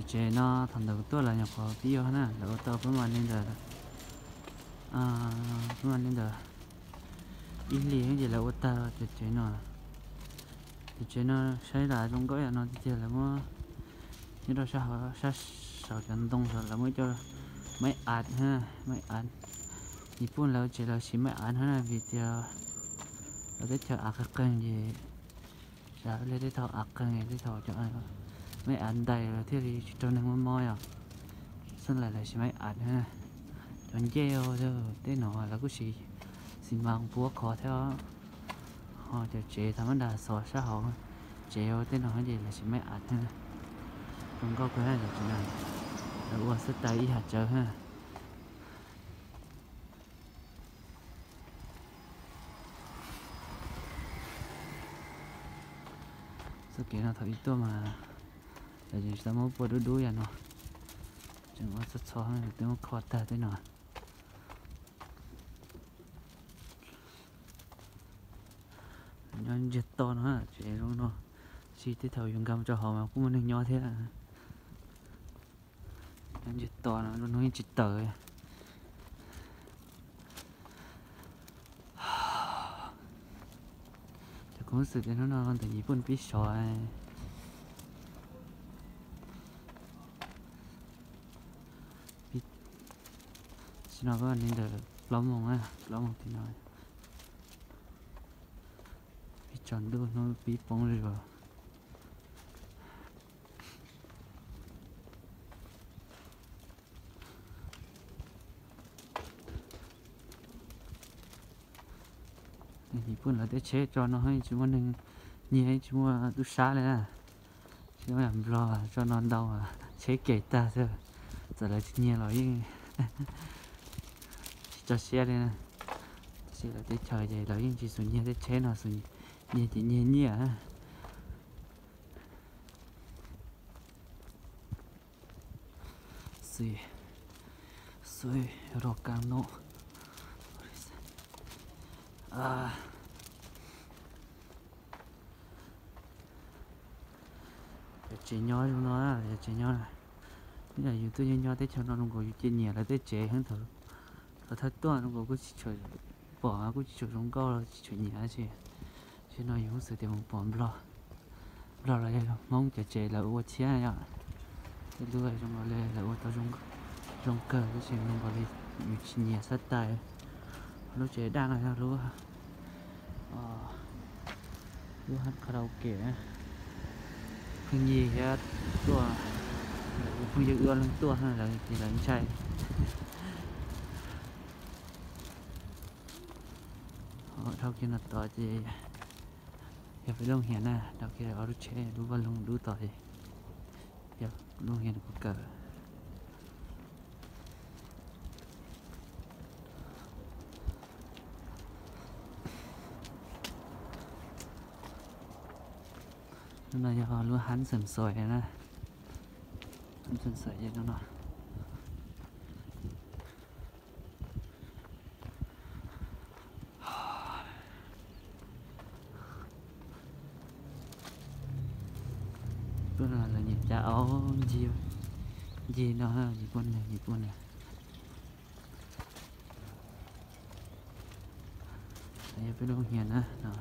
Tsev no thaum ntawd kuv tuaj lawv nyuam qhuav pib ua na, lawv ua tau peb mam li ntawd, peb mam li ntawd ib hlis ces lawv ua tag cov tsev no. Cov tsev no saib lam zoo nkauj yam no tiag tiag, lawv muab nyob rau sab hauv sab saum cov ntoo saud lawv muab ib co maib av, maib av. Nyij Pooj lawv tsev lawv siv maib av na vim tias lawv teb chaws av qeeg qeeg ces, sab lawv tej thaum av qeeg tej thaum cov maib av ntais lawv thiaj li tsis raug neeg muaj mob yom. Xeeb lawv lawv siv maib av na. Cov ncej tej no lawv kuj siv xi mas puab khov thiab. Ho cov tsev thaum mab das xov sab hauv tsev tej no ces lawv siv maib av na. Zoo nkauj kawg, lawv ua xab tais ib hav tsawv na. Txoj kev no thaum ib tuaj mas lawv tseem tsis tau muab puab dub dub yam no, tseem ua txhob txhob, twb muab kho tag tej no. Nyob ntsiag to no, tsev zoo no, tsis tej thaum yus nkag mus rau hauv mas kuj muaj neeg nyob thiab. Nyob ntsiag to no, zoo no yeej tsis tawm. Cov koob xwm tias hnub no ntawm Nyij Pooj pib sov. Tam sim no peb li ntawm plaub moos, plaub moos tim no. Pib tsaus ntuj hnub pib poob zuj zus. Nyij Pooj lawv tej tsheb tso no tsis muaj neeg nyiag, tsis muaj tub sab li na. Tsis muaj yam Nplog tso no ntau, tsheb kev tag xwb. Txawm lawv tsis nyiag los yeej tsis tso siab li na. Tab sis lawv teb chaws ces lawv yeej tsis xus nyiag tej tsheb no, xus nyiag ces nyiag nyiaj. Xwb, xwb, rau kab no. Cov tsev nyob zoo no, cov tsev nyob, yus tuaj nyob nyob teb chaws no zoo nkaus yus cia nyiam lawv tej tsev heev. Thaum thawj tuaj zoo nkaus kuj tsis tshua pom, kuj tsis tshua zoo nkauj, tsis tshua nyiam dab tsi. Tsev no yus xav tias mus pom Nplog, Nplog los yog Hmoob cov tsev lawv ua tshiab yom. Tej lub zoo nkaus li lawv ua tau zoo kawg tab sis zoo nkaus li yus tsis nyiam xab tais. Lub tsev daj no yog lub, lub hab karaoke. Phooj ywg thiab tuaj, phooj ywg wb ob leeg tuaj lawv ces lawv ntshai. Dhau kiag no tod ces yog peb lub hiav na, dhau kiag ob lub tsheb lub vaj loog dub tod ces yog lub hiav kuv kawm. Lub no yog lub hab Xeem Xoim na, hab Xeem Xoim no. Tuaj no lawv nyiam cab aub ncig, ncig no, Nyij Pooj, Nyij Pooj na. Yog peb lub hiav na no.